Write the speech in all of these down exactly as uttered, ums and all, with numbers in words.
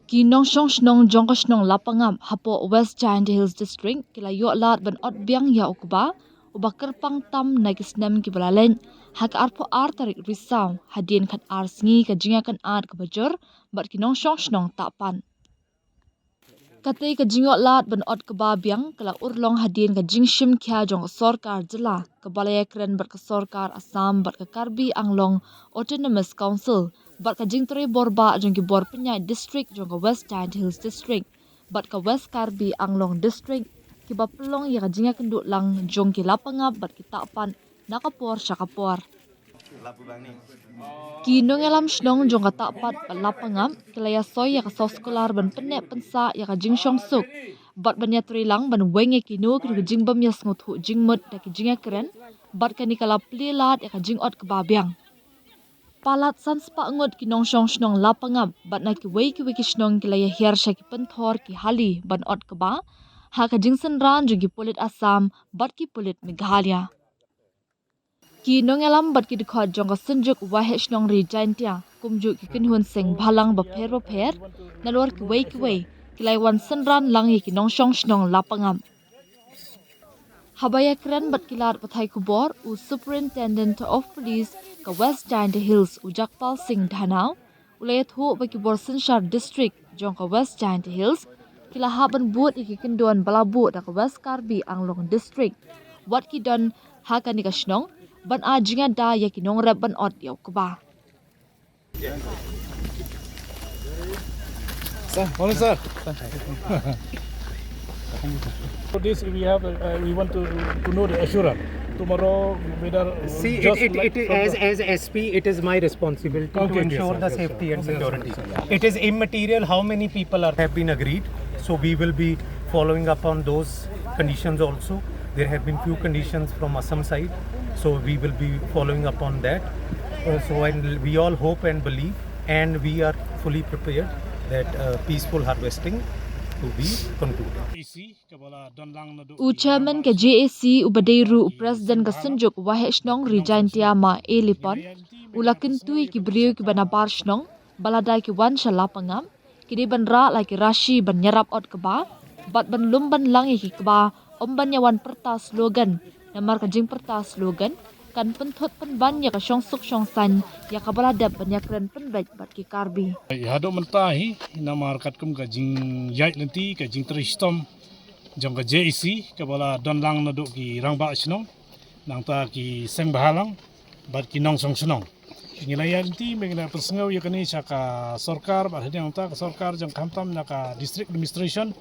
Ki nongshong shnong jong ka shnong Lapangap hapoh West Jaintia Hills District ki la ïoh lad ban ot biang ïa u kba uba kyrpang tam na ki snem kiba la leit, ha ka arphew ar tarik Risaw, hadien khatar sngi ka jingïakynad kaba jur bad ki nongshong shnong Tahpat. Katei ka jingïoh lad ban ot kba biang ka la urlong hadien ka jingshim khia jong ka sorkar jylla kaba la ïakren bad ka sorkar Assam bad ka Karbi Anglong Autonomous Council bad ka jingtrei bor bah jong ki bor pynïaid district jong ka West Jaintia Hills District bad ka West Karbi Anglong District, kiba pynlong ïa ka jingïakynduh lang jong ki Lapangap bad ki Tahpat na ka por sha ka por. Ki nongïalam shnong jong ka Tahpat bad Lapangap ki la ïasoi ïa ka soskular ban pynneh pynsah ïa ka jingshongsuk bad ban ïatrei lang ban weng ïa kino kino ki jingbym ïasngewthuh jingmut da ki jingïakren bad kane ka la plie lad ïa ka jingot kba biang. Palat san spah ngut ki nongshong shnong Lapangap bad na kiwei kiwei ki shnong ki la ïahiar sha ki pynthor ki hali ban ot kba ha ka jingsynran jong ki pulit Assam bad ki pulit Meghalaya. Ki nongïalam bad ki dkhot jong ka Synjuk Waheh Shnong Ri Jaintia kumjuh ki kynhun seng bhalang bapher bapher nalor kiwei kiwei ki la wan synran lang ïa ki nongshong shnong Lapangap. Haba ïakren bad ki lad pathai khubor, u Superintendent of Police ka West Jaintia Hills, u Jagpal Singh Dhanoa, u la ïathuh ba ki bor synshar district jong ka West Jaintia Hills ki la hap ban bud ïa ki kyndon ba la buh da ka West Karbi Anglong District, wat ki don ha kane ka shnong, ban ai jingïada ïa ki nongrep ban ot ïa u kba. Sir, morning, sir. For this, we have, uh, we want to, to know the assurance. Tomorrow, whether, uh, See, it, just it, like it, from as, the- as S P, it is my responsibility to Okay, okay, ensure sir. the Yes, safety sir. and Okay, sir. Security. It is immaterial how many people are have been agreed. So we will be following up on those conditions also. There have been few conditions from Assam side. So we will be following up on that. Uh, so and we all hope and believe and we are fully prepared that uh, peaceful harvesting to be concluded. U chairman ka J A C uba dei ruh u president ka Synjuk Waheh Shnong Ri Jaintia Ma A Lipon u la kyntu ïa ki briew kiba nabar shnong ba lada ki wan sha Lapangap ki dei ban rah la ki rashi ban ïarap ot kba bad ban lum ban lang ïa ki kba ym ban ïa wan pyrta slogan, namar ka jingpyrta slogan kan pynthut pynban ïa ka shongsuk shongsaiñ ïa kaba la dep ban ïakren pynbeit bad ki Karbi. Haduh mynta hi namar katkum ka jingïaid lynti ka jingtrei shitom jong ka J A C kaba la don lang naduh ki rangbah shnong, nangta ki seng bhalang bad ki nongshong shnong. Ngi la ïaid lynti, ngi la pynsngew ïa kane sha ka sorkar bad hadien nangta ka sorkar jong khamtam na ka district administration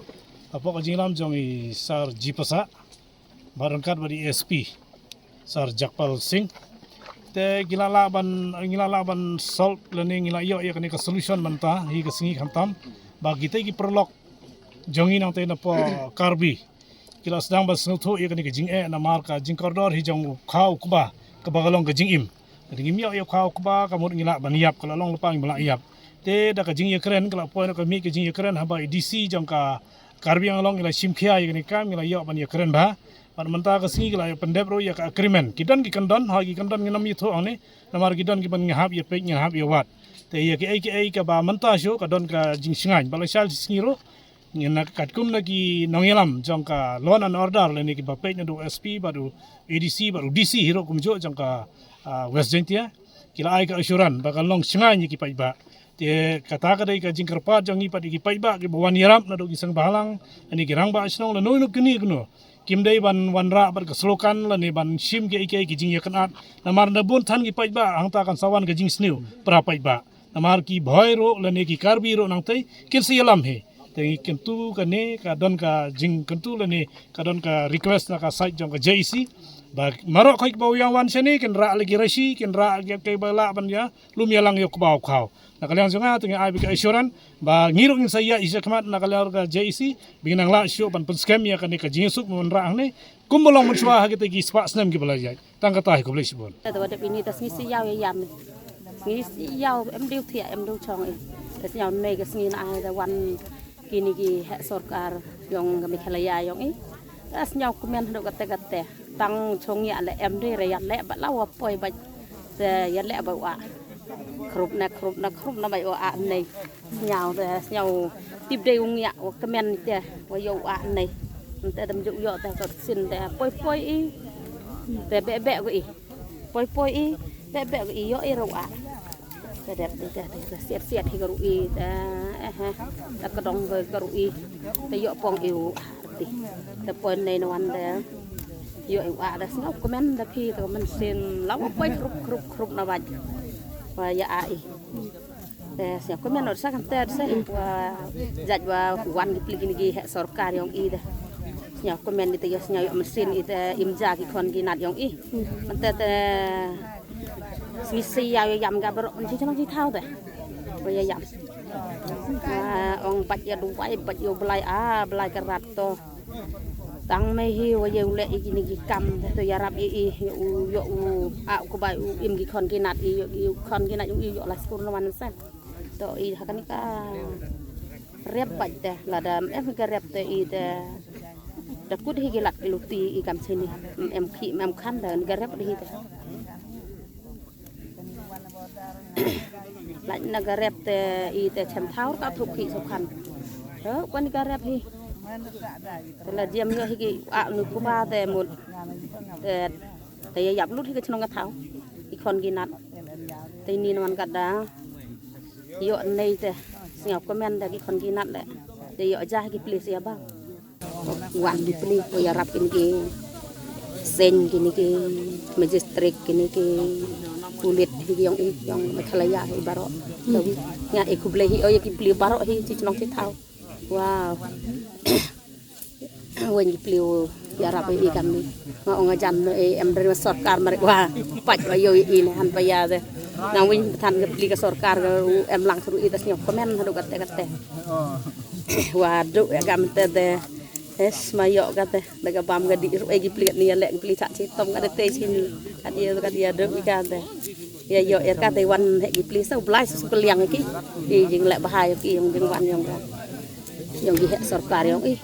hapoh ka jingïalam jong i Sir G Passah bad ryngkat bad i S P Sir Jagpal Singh. Te ngi la lah ban, ngi la lah ban solve lane ngi la ïoh ïa kane ka solution mynta hi ka sngi khamtam ba kitei ki paralok jong ngi nangtei napoh Karbi ki la sdang ban sngewthuh ïa kane ka jingeh namar ka jingkordor hi jong u khaw kba kaba ka long ka jingim. Te ngim ïoh ïa u khaw kba ka mut ngi lah ban ïap, ka la long lypa ngim lah ïap. Te da ka jingïakren ka la poi na ka mih ka jingïakren haba i D C jong ka Karbi Anglong i la shim khia ïa kane ka kam, ngi la ïoh ban ïakren bha. Bad mynta ka sngi ki la ïa pyndep ruh ïa ka agreement. Ki don ki kyndon, ha ki kyndon ngin ym ïathuh hangne. Namar ki don kiban ngin hap ïa peit, ngin hap ïa wad. Te ïa kiei kiei kaba mynta shuh ka don ka jingshngaiñ. Bad lashai sngi ruh ngin, na katkum na ki nongïalam jong ka law and order lane kiba peit naduh u S P bad u A D C bad u D C hi ruh kumjuh jong ka, ah, West Jaintia, ki la ai ka assurance ba kan long shngaiñ ïa ki paidbah. Te kata ka dei ka jingkyrpad jong ngi pat ïa ki paidbah kiba wan ïarap naduh ki seng bhalang lane ki rangbah shnong lane uno uno kine kine. Kim dei ban wanrah bad ka slogan lane ban shim kiei kiei ki jingïakynad. Namar na bun than ki paidbah hangta kan sa wan ka jingsniew para paidbah. Namar ki Bhoi ruh lane ki Karbi ruh nangtei kin sa ïalam hi. Te ngi kyntu kane ka don ka jingkyntu lane ka don ka request na ka side jong ka J A C ba baroh kiba ïa wan shane kin rah la ki rashi, kin rah kiba lah ban ïa lum ïalang ïa u kba u khaw. Na ka liang jong nga te ngi ai beit ka assurance ba ngi ruh ngin sa ïaid shakhmat na ka liang ka J A C ba ngin nang lah shuh ban pynskhem ïa kane ka jingïasuk ban wanrah hangne kumba long mynshuwa ha kitei ki spah snem kiba la ïaid. Tang kata hi, khublei shibun. Te ba dep ini te sngi sñiaw ïa ïam. Sngi sñiaw em dei u thiah em dei u chong i. Te sñiaw nei ka sngi na ai te wan kini ki heh sorkar yong ka Meghalaya yong i. Te sñiaw kmen haduh kate kate. Tang chong ïa leh em dei re ïa leh ba la wa poi bad te ïa leh ba wa. Khrup na khrup na khrup na bai o a nei. Sñiaw te sñiaw tip dei u ngiah wa kmen te wa yoh u a nei. Te dam ju yoh te ka sin te poi poi i. Te be be ko i. Poi poi i. Be be ko i yoh i ro a. Te dep te te te siat siat hi ka ru i te eh eh. Te ka dong ka ru i. Te yoh pong i u a ti. Te poi nei na wan te. Yoh i u a te sñiaw kmen te phi te ka men sin la wa poi khrup khrup khrup na bai. Wa ya a i. Te sñiaw kmen ot sa kan te se wa jait wa wan ki pli kini ki heh sorkar yong i te. Sñiaw kmen i te ya sñiaw yoh mynsiem i te im ja ki khon ki nat yong i. Mynta te sngi Sñiaw ya yam ka baroh nji chnong ji thaw te. Wa ya yam. Wa ong bait ya duwai bait ya u Blai a Blai ka rat to. Tang me hi wa ye u leh i kini ki kam te to yarap i i yoh u yoh u a u kubai u im ki khon ki nat i yoh i khon ki nat i yoh la skur na wan sa. To i ha kani ka rep bait te lada em ka rep te i te da kut hi ki lak i luti i kam sini em ki em khan da ni ka rep di hi te. Lait na ka rep te i te chem thaur ka thuk hi sukhan. Ho kwani ka rep hi. Te la jiam yoh hi ki a nu kuba te mut. Te te ya yap lut hi ka chnong ka thaw. I khon ki nat. Te ni na wan ka da. Yoh nei te sñiaw kmen da ki khon ki nat le. Te yoh ja hi ki pli sñiaw ba. Wan ki pli ko yarap kini ki seng kini ki magistrate kini ki pulit hi yong i yong Meghalaya hi baroh. Tawi nga e khublei hi o ya ki pli baroh hi chi chnong chi thaw. Wow. Wen ki pli yarap i kam ni. Nga ong ajan no e em dari sorkar mari wa. Pach wa yo i ne han pa ya de. Nga wen than ki pli ka sorkar ka em lang suru i tas nyok komen hadu kate kate. Wa du ya kam te de. Es ma yoh kate daga bam ka di ruh egi pli ni ya lek pli chak chi tom kate te chi ni. Kat ya kat ya du i kate. Ya yoh ya kate wan he gi pli sa u Blai su keliang ki. Ki jing lek bahai ki yong jing wan yong ka. Yong gi he sorkar yong i.